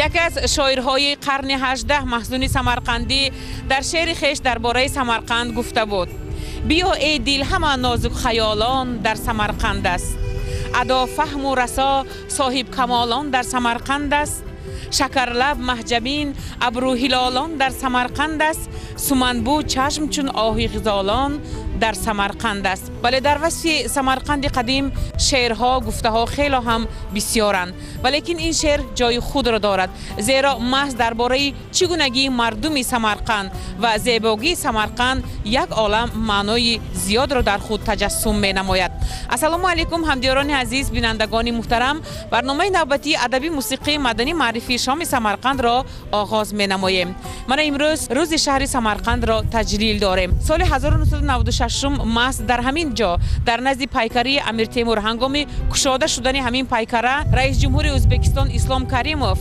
Яке аз шоирҳои қарни 18 Маҳзуни Самарқандӣ дар шеъри хеш дар бораи Самарқанд гуфта буд: «Биё, эй дил, ҳама нозук хаёлон дар Самарқанд аст, адо фаҳму расо соҳибкамолон дар Самарқанд аст, шакарлаб маҳҷабин абрӯ ҳилолон дар Самарқанд аст, суманбӯ чашм чун оҳи ғизолон дар Самарқанд аст». Вале дар васфи Самарқанди қадим шеърҳо, гуфтаҳо хело ҳам бисёранд, валекин ин шеър ҷои худро дорад, зеро маҳз дар бораи чӣ гунагии мардуми Самарқанд ва зебогии Самарқанд як олам маънои зиёдро дар худ таҷассум менамояд. Ассалому алайкум, ҳамдиёрони азиз, бинандагони муҳтарам! Барномаи навбатии адабӣ, мусиқӣ, маданӣ, маърифии «Шоми Самарқандро» оғоз менамоем. Мана имрӯз рӯзи шаҳри Самарқандро таҷлил дорем. Соли 1996 маҳз дар ҳамин ҷо, дар назди пайкарии Амир Темур, ҳангоми кушода шудани ҳамин пайкара, раиси ҷумҳури Ӯзбекистон Ислом Каримов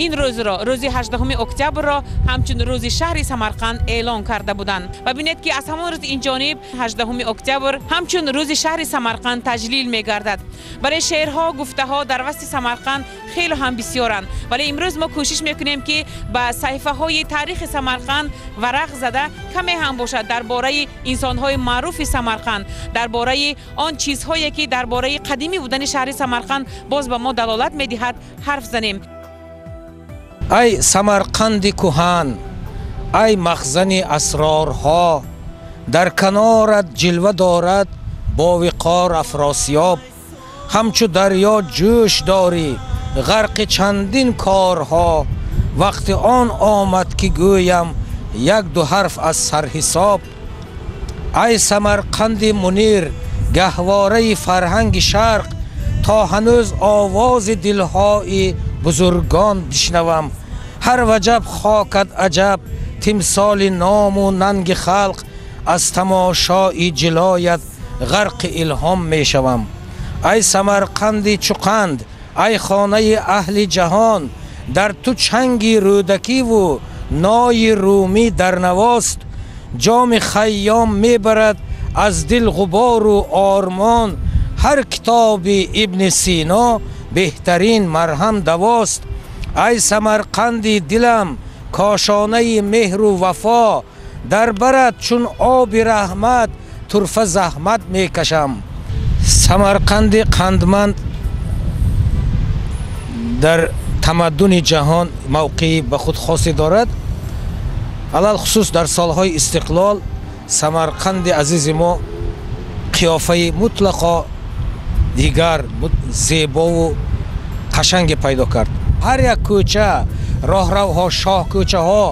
ин рӯзро, рӯзи 18 октябрро, ҳамчун рӯзи шаҳри Самарқанд эълон карда буданд. Ва бинед, ки аз ҳамон рӯз инҷониб 18 октябр ҳамчун рӯзи шаҳри Самарқанд таҷлил мегардад. Барои шеърҳо, гуфтаҳо дар васфи Самарқанд хеле ҳам бисёранд, вале имрӯз мо кӯшиш мекунем, ки ба саҳифаҳои таърихи Самарқанд варақ зада, каме ҳам бошад, дар бораи инсонҳои маъруфи Самарқанд, дар бораи он чизҳое, ки дар бораи қадимӣ будани шаҳри Самарқанд боз ба мо далолат медиҳад, ҳарф занем. Ай Самарқанди кӯҳан, ай махзани асрорҳо, дар канорат ҷилва дорад бовиқор Афросиёб. Ҳамчу дарё ҷӯш дорӣ, ғарқи чандин корҳо. Вақти он омад, ки гӯям як ду ҳарф аз сарҳисоб. Ай Самарқанди мунир, гаҳвораи фарҳанги шарқ, то ҳанӯз овози дилҳои бузургон бишнавам. Ҳар ваҷаб хокат аҷаб тимсоли ному нанги халқ, аз тамошои ҷилоят ғарқи илҳом мешавам. Ай Самарқанди чуқанд, ай хонаи аҳли ҷаҳон, дар ту чанги Рӯдакиву нои Румӣ дар навост. Ҷоми Хайём мебарад аз дил ғубору ормон, ҳар китоби Ибни Сино беҳтарин марҳам давост. Ай Самарқанди дилам, кошонаи меҳру вафо, дар барат чун оби раҳмат турфа заҳмат мекашам. Самарқанди қандманд дар тамаддуни ҷаҳон мавқеи ба худ хосе дорад. Алалхусус дар солҳои истиқлол Самарқанди азизи мо қиёфаи мутлақо дигар, зебову қашанге пайдо кард. Ҳар як кӯча, роҳравҳо, шоҳкӯчаҳо,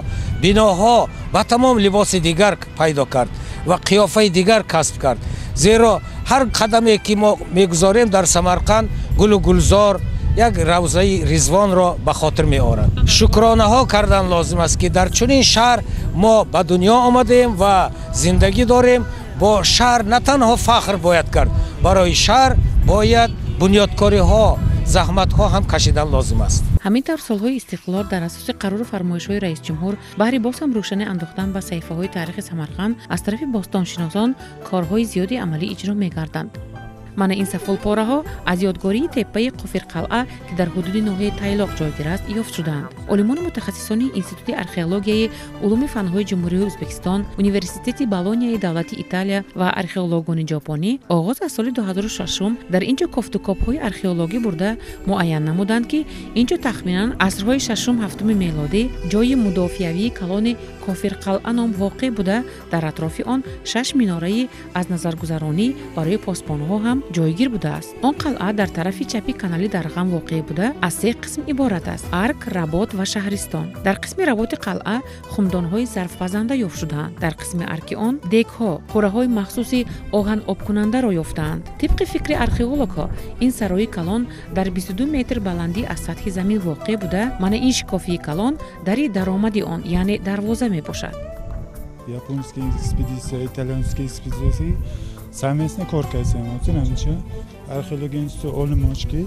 биноҳо ба тамом либоси дигар пайдо кард ва қиёфаи дигар касб кард, зеро ҳар қадаме, ки мо мегузорем дар Самарқанд, гулу гулзор, як равзаи Ризвонро ба хотир меорад. Шукронаҳо кардан лозим аст, ки дар чунин шаҳр мо ба дунё омадем ва зиндагӣ дорем. Бо шаҳр на танҳо фахр бояд кард, барои шаҳр бояд бунёдкориҳо, заҳматҳо ҳам кашидан лозим аст. Ҳамин тавр, солҳои истиқлол дар асоси қарору фармоишҳои раисҷумҳур баҳри боз ҳам рӯшанӣ андохтан ба саҳифаҳои таърихи Самарқанд аз тарафи бостоншиносон корҳои зиёди амалӣ иҷро мегарданд. Мана ин сафолпораҳо аз ёдгории теппаи Қофирқалъа, ки дар ҳудуди ноҳияи Тайлоқ ҷойгир аст, ёфт шудаанд. Олимону мутахассисони Институти археологияи улуми фанҳои Ҷумҳурии Ӯзбекистон, Университети Болонияи давлати Италия ва археологони ҷопонӣ оғоз аз соли 2006 дар ин ҷо кофтукобҳои археологӣ бурда, муайян намуданд, ки ин ҷо тахминан асрҳои шашум ҳафтуми мелодӣ ҷойи мудофиавии калони Кофирқалъа ном воқеъ буда, дар атрофи он шаш минораи аз назаргузаронӣ барои посбонҳо ҳам ҷойгир будааст. Он қалъа дар тарафи чапи канали Дарғам воқеъ буда, аз се қисм иборат аст: арк, работ ва шаҳристон. Дар қисми работи қалъа хумдонҳои зарфпазанда ёфт шудаанд. Дар қисми арки он дегҳо, қурраҳои махсуси оҳанобкунандаро ёфтаанд. Тибқи фикри археологҳо, ин сарои калон дар 22 метр баландӣ аз сатҳи замин воқеъ буда, мана ин шикофии калон дари даромади он, яъне дарвоза мебошад. Японская экспедиция, итальянская экспедиция совместно кор кардем. Ҳаминча археология институт олимочки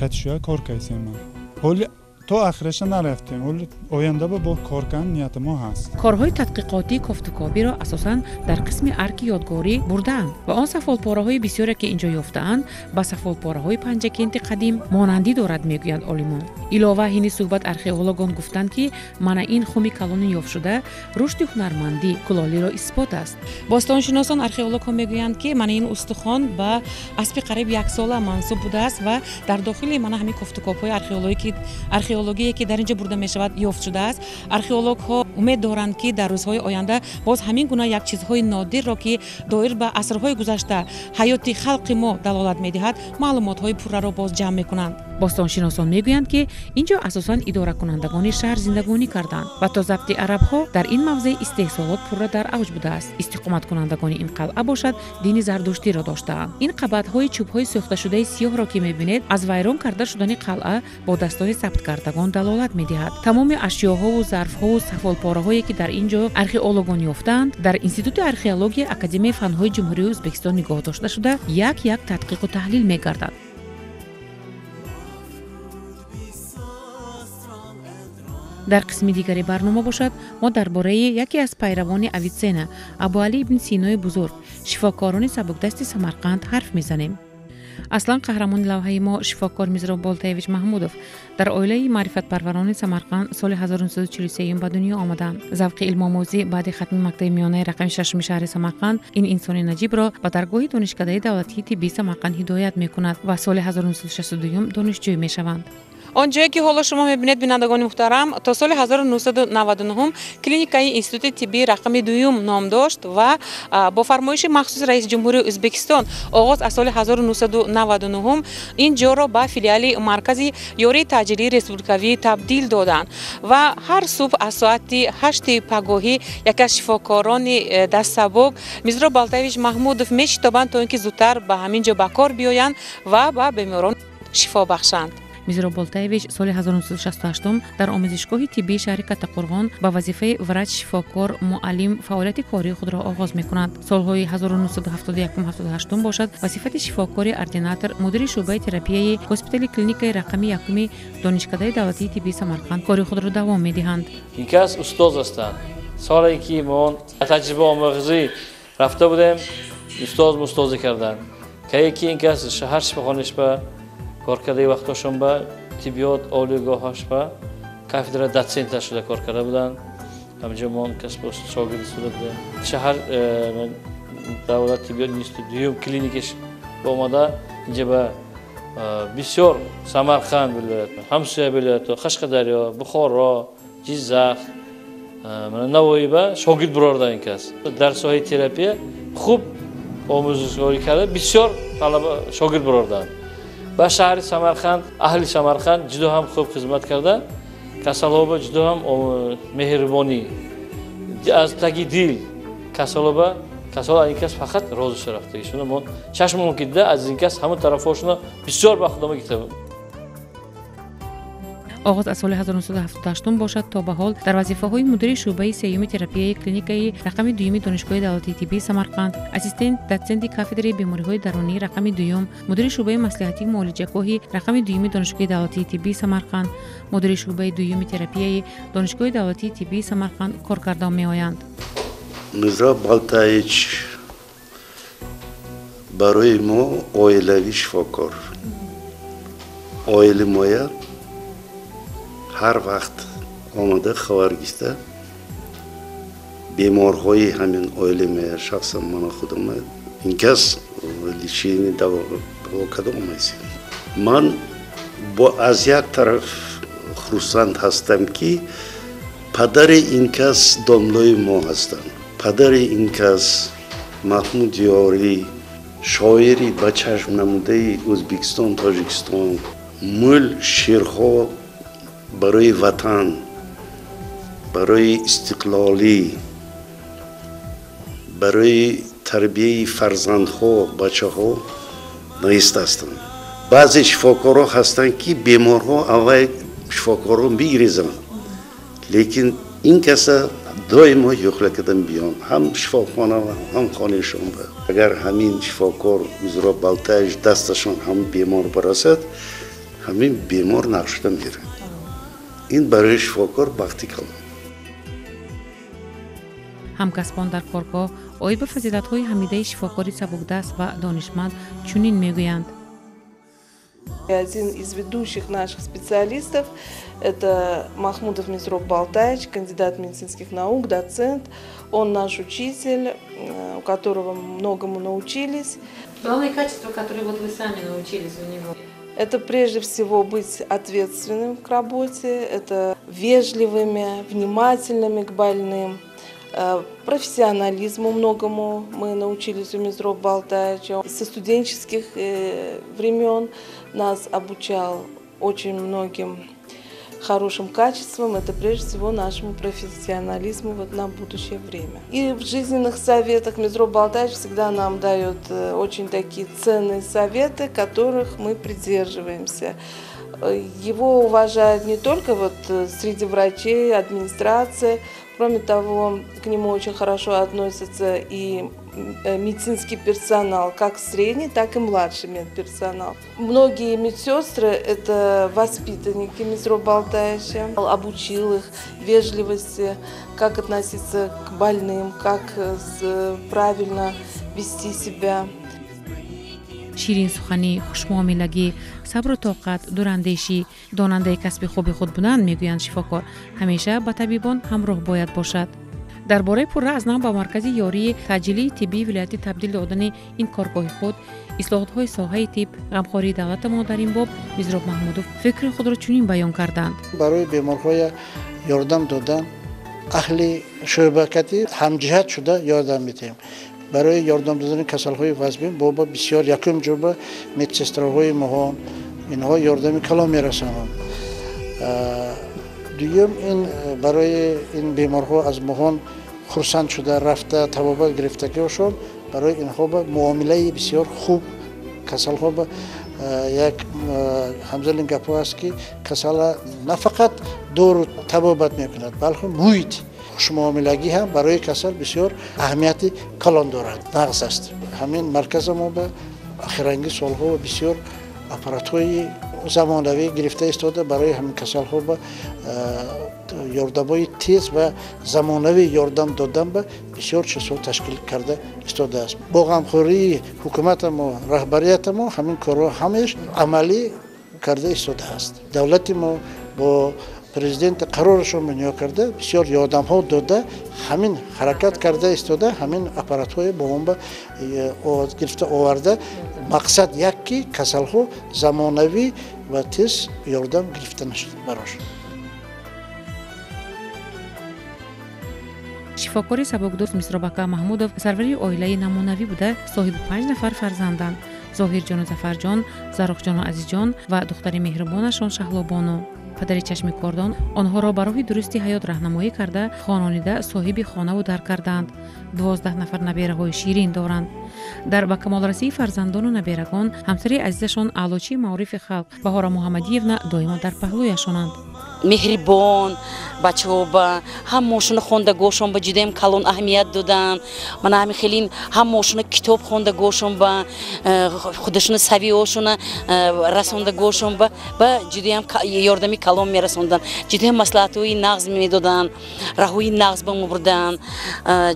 қатишуя кор кардем. Ҳоли То охираша нарафтем. Ҳоло оянда бо кор кардан нияти мо ҳаст. Корҳои тадқиқотии кофтукобиро асосан дар қисми арки ёдгорӣ бурдаанд ва он сафолпораҳои бисёре, ки инҷо ёфтаанд, ба сафолпораҳои Панҷакенти қадим монандӣ дорад, мегӯянд олимон. Илова, ҳини суҳбат археологон гуфтанд, ки мана ин хуми калони ёфтшуда рушди ҳунармандӣ кулолиро исбот аст. Бостоншиносон, археологҳо мегӯянд, ки мана ин устухон ба аспи қариб яксола мансуб будааст ва дар дохили мана ҳамин кофтукобҳои археологие, ки дар ин ҷо бурда мешавад, ёфт шудааст. Археологҳо умед доранд, ки дар рӯзҳои оянда боз ҳамин гуна як чизҳои нодирро, ки доир ба асрҳои гузашта ҳаёти халқи мо далолат медиҳад, маълумотҳои пурраро боз ҷамъ мекунанд. Бостоншиносон мегӯянд, ки ин ҷо асосан идоракунандагони шаҳр зиндагонӣ карданд ва то забти арабҳо дар ин мавзеъ истеҳсолот пурра дар авҷ будааст. Истиқоматкунандагони ин қалъа бошад, дини зардуштиро доштаанд. Ин қабатҳои чӯбҳои сӯхташудаи сиёҳро, ки мебинед, аз вайрон карда шудани қалъа бо дастони сабткардагон далолат медиҳад. Тамоми ашёҳову зарфҳову сафолпораҳое, ки дар ин ҷо археологон ёфтаанд, дар Институти археологияи Академияи фанҳои Ҷумҳурии Ӯзбекистон нигоҳ дошта шуда, як як тадқиқу таҳлил мегардад. Дар қисми дигари барнома бошад, мо дар бораи яке аз пайравони Авитсена, Абуалӣ ибни Синои бузург, шифокорони сабукдасти Самарқанд ҳарф мезанем. Аслан қаҳрамони лавҳаи мо, шифокор Мизроб Болтаевич Маҳмудов, дар оилаи маърифатпарварони Самарқанд соли 1943 ба дунё омаданд. Завқи илмомӯзӣ баъди хатми мактаби миёнаи рақами шашуми шаҳри Самарқанд ин инсони наҷибро ба даргоҳи Донишкадаи давлатии тиббии Самарқанд ҳидоят мекунад ва соли 1962 донишҷӯй мешаванд. Он ҷое, ки ҳоло шумо мебинед, бинандагони муҳтарам, то соли 1999 клиникаи Институти тиббии рақами дуюм ном дошт ва бо фармоиши махсуси раиси ҷумҳурии Ӯзбекистон оғоз аз соли 1999 ин ҷоро ба филиали Маркази ёрии таъҷилии республикавӣ табдил доданд ва ҳар субҳ аз соати 8 пагоҳӣ яке аз шифокорони дастсабук, Мизроб Болтаевич Маҳмудов, мешитобанд, то ин ки зудтар ба ҳамин ҷо ба кор биёянд ва ба беморон шифо бахшанд. Мизроб Болтаевич соли 1968 дар омӯзишгоҳи тиббии шаҳри Каттақурғон ба вазифаи врач, шифокор, муаллим фаъолияти кории худро оғоз мекунад. Солҳои 1971-78 бошад, ба сифати шифокори ординатор, мудири шӯъбаи терапияи госпитали клиникаи рақами якуми Донишкадаи давлатии тиббии Самарқанд кори худро давом медиҳанд. Ин кас устоз ҳастанд. Соле ки мо таҷриба омӯзӣ рафта будем, устоз мустозӣ карданд. Кае ки ин кас шаҳар шифохонааш ба кор кардаи вақтошон ба тиббиёт олигоҳаш ба кафедра дотсента шуда кор карда буданд. Ҳамҷо мо он кас бо шогирд шуда будем. Шаҳар давлат тиббиёт институт дуюм клиникаш омада инҷа ба бисёр Самарқанд вилоят, ҳамсоя вилоятҳо, Қашқадарё, Бухоро, Ҷиззах, Навоӣ ба шогирд бурорда ин кас. Дар соҳаи терапия хуб омӯзишгорӣ карда, бисёр талаба шогирд бурорданд. Ба шаҳри Самарқанд, аҳли Самарқанд ҷудо ҳам хуб хизмат карда, касалҳо ҷудо ҳам меҳрубонӣ, аз таги дил касалҳо касал ин кас фақат розӣ шурафтагӣ. Шуна мо чашмон ки дида аз ин кас ҳама тарафҳошуна бисёр ба худомо гирифта. Оғоз аз соли 1978 бошад, то ба ҳол дар вазифаҳои мудири шӯъбаи сеюми терапияи клиникаи рақами дуюми Донишгоҳи давлатии тиббии Самарқанд, ассистент дотсенти кафедраи бемориҳои дарунии рақами дуюм, мудири шӯъбаи маслиҳатии муолиҷагоҳи рақами дуюми Донишгоҳи давлатии тиббии Самарқанд, мудири шӯъбаи дуюми терапияи Донишгоҳи давлатии тиббии Самарқанд кор карда меоянд. Мизроб Болтаевич барои мо оилавӣ шифокор. Оили моя ҳар вақт омада хабар гирифта беморҳои ҳамин оила мея, шахсан мана худам ин кас лечение даво карда омайсем. Ман бо аз як тараф хурсанд ҳастам, ки падари ин кас домлои мо ҳастанд. Падари ин кас Маҳмуд Ёрӣ, шоири ба чашм намудаи Ӯзбекистон, Тоҷикистон, мӯл шеърҳо барои ватан, барои истиқлолӣ, барои тарбияи фарзандҳо, бачаҳо навиштаастанд. Баъзе шифокорҳо ҳастанд, ки беморҳо аввал шифокорро мегирезанд, лекин ин каса доимо yo'qla кардан биён ҳам шифохона ва ҳам хонаашон. Агар ҳамин шифокор Мизроб Болтаевич дасташон ҳам бемор барасад, ҳамин бемор нақшуда меравад. Ин барои шифокор бахти калон. Ҳамкасбон дар коргоҳ оид ба фазилатҳои ҳамидаи шифокори сабукдаст ва донишманд чунин мегӯянд. Один из ведущих наших специалистов – это Махмудов Мизроб Балтаевич, кандидат медицинских наук, доцент. Он наш учитель, у которого многому научились. Главное качество, которое вот вы сами научились у него? Это прежде всего быть ответственным к работе, это вежливыми, внимательными к больным. Профессионализму многому мы научились у Мизроба Балтаевича. Со студенческих времен нас обучал очень многим хорошим качествам. Это прежде всего нашему профессионализму вот на будущее время. И в жизненных советах Мизроб Балтаевич всегда нам дает очень такие ценные советы, которых мы придерживаемся. Его уважают не только вот среди врачей, администрации. Кроме того, к нему очень хорошо относятся и медицинский персонал, как средний, так и младший медперсонал. Многие медсестры – это воспитанники Мизроба Балтаевича. Обучил их вежливости, как относиться к больным, как правильно вести себя. Ширинсуханӣ, хушмуомилагӣ, сабру тоқат, дурандешӣ, донандаи касби хуби худ будан, мегӯянд шифокор, ҳамеша ба табибон ҳамроҳ бояд бошад. Дар бораи пурра аз нав ба маркази ёрии таъҷилии тиббии вилоятӣ табдил додани ин коргоҳи худ, ислоҳотҳои соҳаи тиб, ғамхории давлатамон дар ин боб Мизроб Маҳмудов фикри худро чунин баён карданд. Барои беморҳоя ёрдам додан аҳли шӯъбакатӣ ҳамҷиҳат шуда ёрдам медиҳем. Барои ёрдам додани касалҳои вазмин боба бисёр якум ҷоба медсестраҳои моҳон инҳо ёрдами калон мерасонанд. Дуюм, ин барои ин беморҳо аз моҳон хурсанд шуда рафта табобат гирифтагиашон барои инҳо ба муомилаи бисёр хуб касалҳо ба як ҳамзалин гапҳо аст, ки касала на фақат дору табобат мекунад, балки муҳит хушмуомилагӣ ҳам барои касал бисёр аҳамияти калон дорад, нағз аст. Ҳамин марказа мо ба охиранги солҳо бисёр аппаратҳои замонавӣ гирифта истода барои ҳамин касалҳо ба ёрдамҳои тез ва замонавӣ ёрдам додан ба бисёр чизҳо ташкил карда истодааст. Бо ғамхории ҳукуматамо, раҳбариятамо ҳамин корҳо ҳамеш амалӣ карда истодааст. Давлати мо бо президент қарорашон бино карда бисёр ёрдамҳо дода ҳамин ҳаракат карда истода ҳамин аппаратҳои бо он ба гирифта оварда. Мақсад як, ки касалҳо замонавӣ ва тез ёрдам гирифта барош. Шифокори сабукдӯст Мисробака Маҳмудов сарвари оилаи намунавӣ буда, соҳиби 5 нафар фарзанданд: Зоҳирҷону Зафарҷон, Зарухҷону Азизҷон ва духтари меҳрубонашон Шаҳлобону. Падари чашми кордон онҳоро ба роҳи дурусти ҳаёт раҳнамоӣ карда, хононида соҳиби хонаву дар карданд. 12 нафар набераҳои ширин доранд. Дар ба камолрасии фарзандону наберагон ҳамсари азизашон аълочии маорифи халқ Баҳора Муҳаммадиевна доимо дар паҳлӯяшонанд. Меҳрибон бачаҳо ба ҳамаошона хондагошон ба ҷудаям калон аҳамият доданд. Мана ҳами хелин ҳамаошона китоб хондагошон ба худашона савиҳошона расондагошон ба ҷудаям ёрдами калон мерасонданд. Ҷудаям маслиҳатҳои нағз медоданд, раҳои нағз ба мебурданд.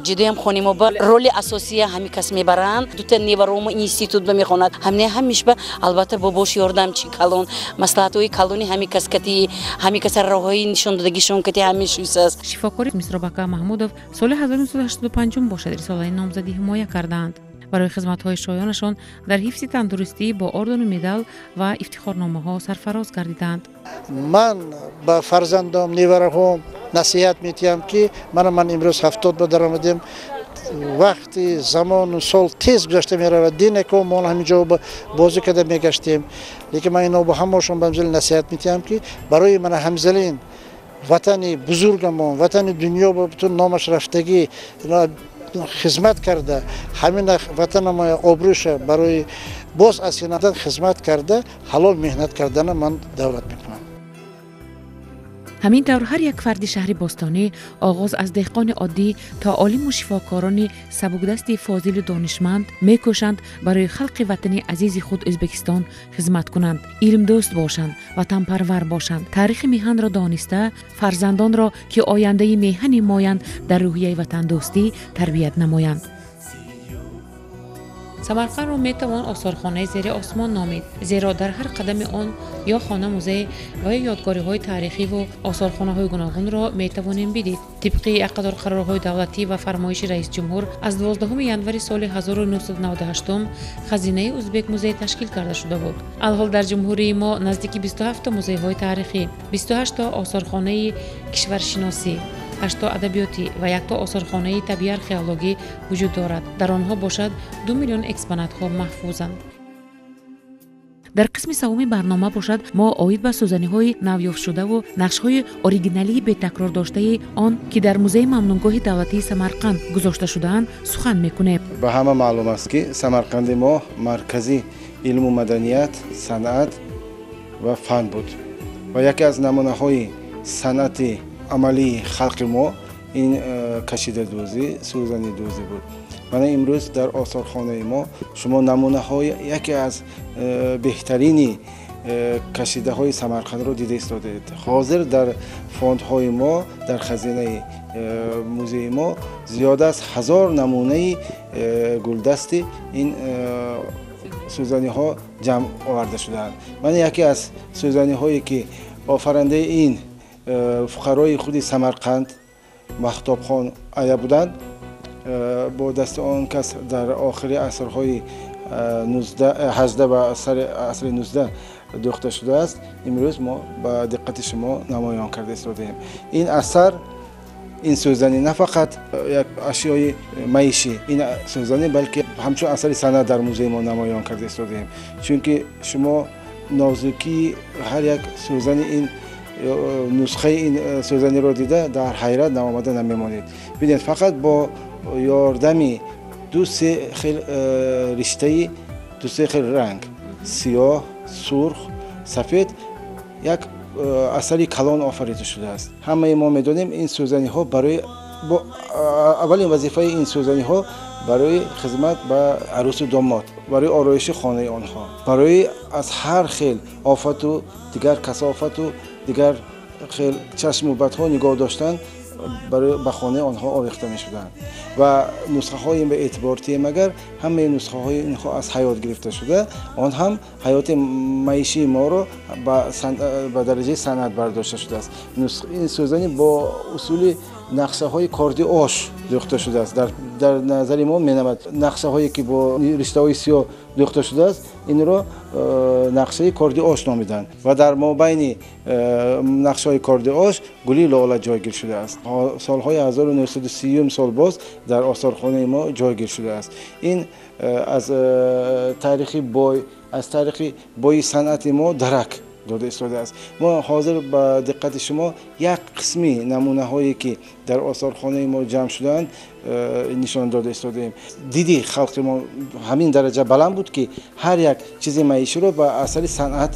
Ҷудаям хонимо ба роли асосия ҳами кас мебаранд. Дута неваромо институт ба мехонад. Ҳамне ҳамиш ба албатта бобош ёрдамчи калон, маслиҳатҳои калони ҳами кас кати ҳами кас роҳҳои нишондодагишон кати ҳамешус аст. Шифокори Мисробака Маҳмудов соли 1985 бошад рисолаи номзадӣ ҳимоя кардаанд. Барои хизматҳои шоёнашон дар ҳифзи тандурустӣ бо ордену медал ва ифтихорномаҳо сарфароз гардиданд. Ман ба фарзандом, невараҳом насиҳат медиҳам, ки ман имрӯз 70 ба даромадем. Вақти замону сол тез гузашта меравад. Динако мо ҳамин ҷо бозӣ карда мегаштем, лекин ман ино ба ҳамаошон ба ҳамзалин насиҳат медиҳам, ки барои мана ҳамзалин ватани бузургамон, ватани дунё ба бутун номаш рафтагӣ хизмат карда, ҳамин ватанамо обрӯша барои боз аз ина хизмат карда, ҳалол меҳнат кардана ман даъват мекунам. Ҳамин тавр ҳар як фарди шаҳри бостонӣ, оғоз аз деҳқони оддӣ то олиму шифокорони сабукдасти фозилу донишманд, мекӯшанд барои халқи ватани азизи худ Ӯзбекистон хизмат кунанд, илмдӯст бошанд, ватанпарвар бошанд, таърихи меҳанро дониста, фарзандонро, ки ояндаи меҳани моянд, дар рӯҳияи ватандӯстӣ тарбият намоянд. Самарқандро метавон осорхонаи зери осмон номид, зеро дар ҳар қадами он ё хона-музей ва ё ёдгориҳои таърихиву осорхонаҳои гуногунро метавонем бидид. Тибқи як қатор қарорҳои давлатӣ ва фармоиши раисҷумҳур аз 12 январи соли 1998 хазинаи Узбек музей ташкил карда шуда буд. Алҳол дар ҷумҳурии мо наздики 27 музейҳои таърихӣ, 28 осорхонаи кишваршиносӣ, 8 адабиётӣ ва 1 осорхонаи табиӣ археологӣ вуҷуд дорад. Дар онҳо бошад 2 миллион экспонатҳо маҳфузанд. Дар қисми севуми барнома бошад, мо оид ба сӯзаниҳои навёфтшудаву нақшҳои оригиналии бетакрор доштаи он, ки дар музеи мамнунгоҳи давлатии Самарқанд гузошта шудаанд, сухан мекунем. Ба ҳама маълум аст, ки Самарқанди мо маркази илму маданият, санъат ва фан буд ва яке аз намунаҳои санъати амалии халқи мо ин кашидадӯзӣ, сӯзанидӯзӣ буд. Мана имрӯз дар осорхонаи мо шумо намунаҳои яке аз беҳтарини кашидаҳои Самарқандро дида истодаед. Ҳозир дар фондҳои мо, дар хазинаи музеи мо зиёда аз 1000 намунаи гулдасти ин сӯзаниҳо ҷамъ оварда шудаанд. Мана яке аз сӯзаниҳое, ки офарандаи ин фуқарои худи Самарқанд Махтобхон ая буданд, бо дасти он кас дар охири асрҳои 18 ва сари асри 19 дӯхта шудааст, имрӯз мо ба диққати шумо намоён карда истодаем. Ин асар, ин сӯзанӣ на фақат як ашёи маишӣ, ин сӯзанӣ, балки ҳамчун асари санъат дар музеи мо намоён карда истодаем, чунки шумо нозукии ҳар як сӯзани ин нусхаи ин сӯзаниро дида дар ҳайрат наомада намемонед. Бинед, фақат бо ёрдами ду-се хел риштаи, ду-се хел ранг, сиёҳ, сурх, сафед, як асари калон офарида шудааст. Ҳамаи мо медонем, ин сӯзаниҳо барои аввалин вазифаи ин сӯзаниҳо барои хизмат ба арӯсу домод, барои ороиши хонаи онҳо, барои аз ҳар хел офату дигар касофату дигар хел чашму бадҳо нигоҳ доштан барои ба хонаи онҳо овехта мешуданд. Ва нусхаҳои ба эътибор тием, агар ҳамаи нусхаҳои инҳо аз ҳаёт гирифта шуда, он ҳам ҳаёти маишии моро ба дараҷаи санъат бардошта шудааст. Ин сӯзанӣ бо усули нақшаҳои корди ош дӯхта шудааст. Дар назари мо менамад нақшаҳое, ки бо риштаҳои сиёҳ дӯхта шудааст, инро нақшаи корди ош номиданд ва дар мобайни нақшаҳои корди ош гули лола ҷойгир шудааст. Солҳои 1930 сол боз дар осорхонаи мо ҷойгир шудааст. Ин аз таърихи бой, аз таърихи бои санъати мо дарак дода истодааст. Мо ҳозир ба диққати шумо як қисми намунаҳое, ки дар осорхонаи мо ҷамъ шудаанд, нишон дода истодаем. Диди халқи мо ҳамин дараҷа баланд буд, ки ҳар як чизи маиширо ба асари санъат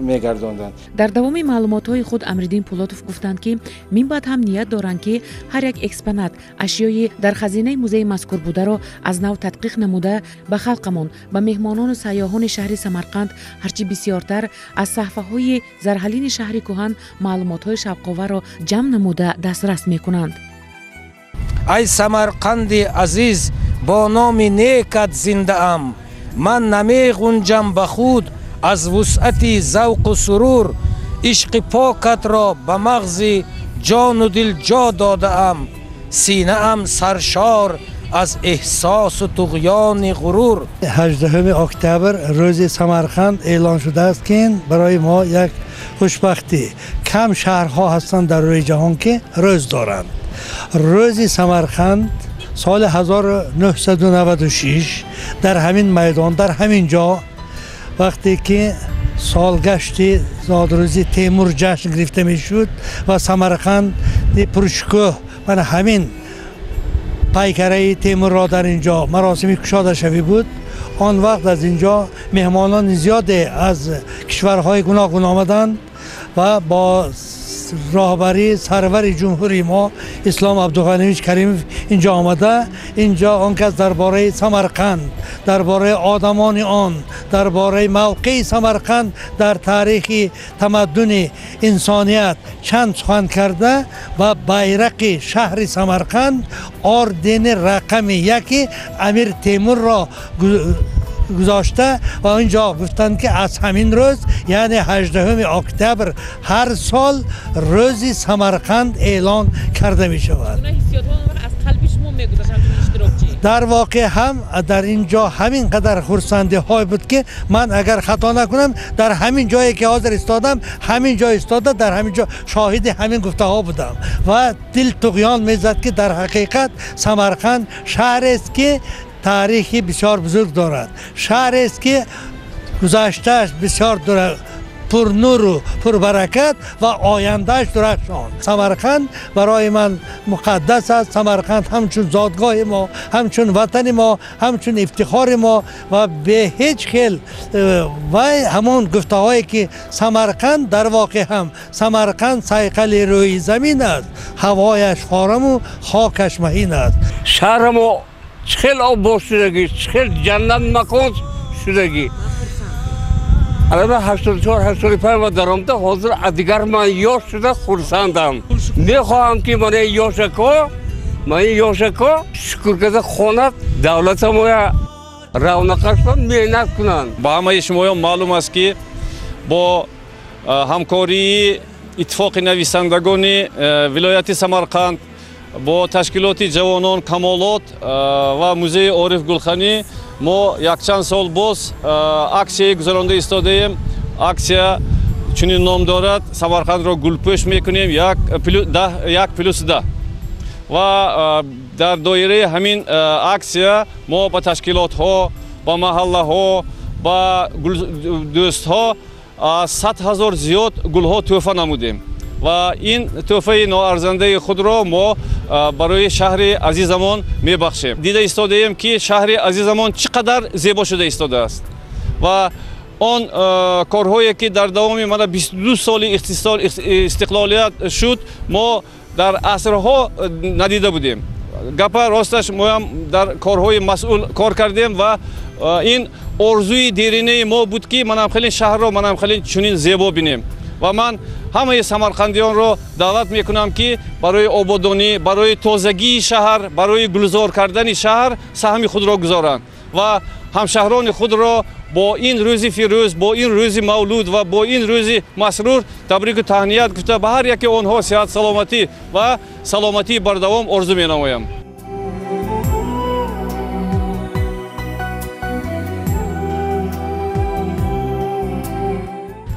мегардонданд. Дар давоми маълумотҳои худ Амриддин Пулотов гуфтанд, ки минбаъд ҳам ният доранд, ки ҳар як экспонат, ашёи дар хазинаи музеи мазкур бударо аз нав тадқиқ намуда, ба халқамон, ба меҳмонону сайёҳони шаҳри Самарқанд ҳарчи бисёртар аз саҳфаҳои зарҳалини шаҳри кӯҳан маълумотҳои шавқоварро ҷамъ намуда дастрас мекунанд. Ай Самарқанди азиз, бо номи некат зиндаам, ман намеғунҷам ба худ аз вусъати завқу сурур, ишқи покатро ба мағзи ҷону дил ҷо додаам, синаам саршор аз эҳсосу туғёни ғурур. 18 октябр рӯзи Самарқанд эълон шудааст, ки ин барои мо як хушбахтӣ. Кам шаҳрҳо ҳастанд дар рӯи ҷаҳон, ки рӯз доранд. Рӯзи Самарқанд соли 1996 дар ҳамин майдон, дар ҳамин ҷо, вақте ки солгашти зодрӯзи Темур ҷашн гирифта мешуд ва Самарқанди пуршукӯҳ мана ҳамин пайкараи Темурро дар ин ҷо маросими кушодашавӣ буд. Он вақт аз ин ҷо меҳмонони зиёде аз кишварҳои гуногун омаданд ва бо роҳбарии сарвари ҷумҳури мо Ислом Абдуғаниевич Каримов инҷо омада, инҷо он кас дар бораи Самарқанд, дар бораи одамони он, дар бораи мавқеи Самарқанд дар таърихи тамаддуни инсоният чанд сухан карда ва байрақи шаҳри Самарқанд ордени рақами яки Амир Темурро гузошта ва инҷо гуфтанд, ки аз ҳамин рӯз, яъне 18 октябр, ҳар сол рӯзи Самарқанд эълон карда мешавад. Дар воқеъ ҳам дар ин ҷо ҳамин қадар хурсандиҳое буд, ки ман агар хато накунам, дар ҳамин ҷое ки ҳозир истодам, ҳамин ҷо истода, дар ҳамин ҷо шоҳиди ҳамин гуфтаҳо будам ва дил туғён мезад, ки дар ҳақиқат Самарқанд шаҳрест, ки таърихи бисёр бузург дорад, шаҳрест, ки гузаштааш бисёр пурнуру пурбаракат ва ояндааш дурахшон. Самарқанд барои ман муқаддас аст. Самарқанд ҳамчун зодгоҳи мо, ҳамчун ватани мо, ҳамчун ифтихори мо ва бе ҳеҷ хел вай ҳамон гуфтаҳое, ки Самарқанд дар воқеъ ҳам Самарқанд сайқали рӯи замин аст, ҳавояш фораму хокаш маҳин аст. Шаҳри мо хел обод шудагӣ, хел ҷаннат макон шудагӣ. Албатта 84 85 ва даромада ҳозир дигар ман ёш шуда хурсандам. Мехоҳам, ки ман ёшако шукр карда хонад, давлатамоя равнақашро меҳнат кунанд. Ба ҳамаи шумоён маълум аст, ки бо ҳамкории иттифоқи нависандагони вилояти Самарқанд, бо ташкилоти ҷавонон Камолот ва музеи Ориф Гулханӣ мо якчанд сол боз аксияе гузаронда истодаем. Аксия чунин ном дорад: Самарқандро гулпӯш мекунем 1+10. Ва дар доираи ҳамин аксия мо ба ташкилотҳо, ба маҳаллаҳо, ба дӯстҳо 100 000 зиёд гулҳо тӯҳфа намудем ва ин тӯҳфаи ноарзандаи худро мо барои шаҳри азизамон мебахшем. Дида истодаем, ки шаҳри азизамон чӣ қадар зебо шуда истодааст ва он корҳое, ки дар давоми мана 22 соли истиқлолият шуд, мо дар асрҳо надида будем. Гапа росташ, моям дар корҳои масъул кор кардем ва ин орзуи деринаи мо буд, ки манам хеле шаҳрро манам хеле чунин зебо бинем. Ва ман ҳамаи самарқандиёнро даъват мекунам, ки барои ободонӣ, барои тозагии шаҳр, барои гулзор кардани шаҳр саҳми худро гузоранд ва ҳамшаҳрони худро бо ин рӯзи фирӯз, бо ин рӯзи мавлуд ва бо ин рӯзи масрур табрику таҳният гуфта, ба ҳар яке онҳо сиҳат, саломатӣ ва саломатии бардавом орзу менамоям.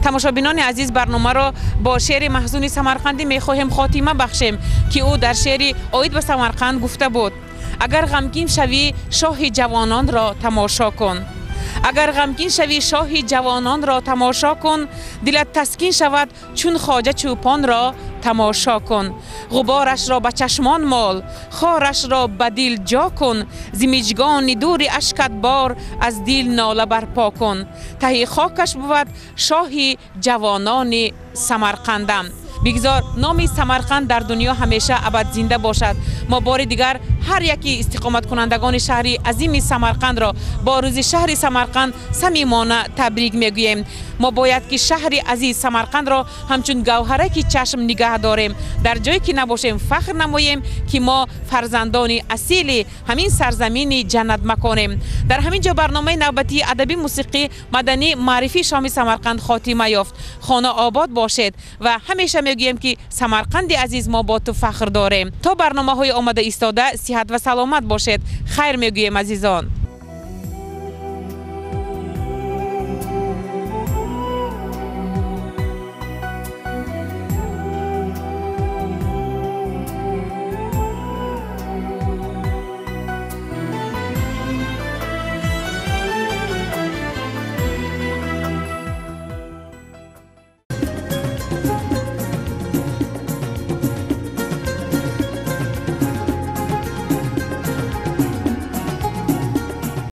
Тамошобинони азиз, барномаро бо шеъри Маҳзуни Самарқандӣ мехоҳем хотима бахшем, ки ӯ дар шеъри оид ба Самарқанд гуфта буд: агар ғамгин шавӣ, шоҳи ҷавононро тамошо кун. Агар ғамгин шавӣ, шоҳи ҷавононро тамошо кун, дилат таскин шавад, чун хоҷа чӯпонро тамошо кун. Ғуборашро ба чашмон мол, хорашро ба дил ҷо кун, зи миҷгони дури ашкат бор аз дил нола барпо кун. Таҳи хокаш бувад шоҳи ҷавонони Самарқандам. Бигзор номи Самарқанд дар дунё ҳамеша абад зинда бошад. Мо бори дигар ҳар яки истиқоматкунандагони шаҳри азими Самарқандро бо рӯзи шаҳри Самарқанд самимона табрик мегӯем. Мо бояд ки шаҳри азиз Самарқандро ҳамчун гавҳараки чашм нигаҳ дорем, дар ҷое ки набошем фахр намоем, ки мо фарзандони асили ҳамин сарзамини ҷаннатмаконем. Дар ҳамин ҷо барномаи навбатии адабӣ, мусиқӣ, маданӣ, маърифии шоми Самарқанд хотима ёфт. Хона обод бошед ва ҳамеша мегӯем, ки Самарқанди азиз, мо бо ту фахр дорем. То барномаҳои омада истода сиҳат ва саломат бошед. Хайр мегӯем, азизон.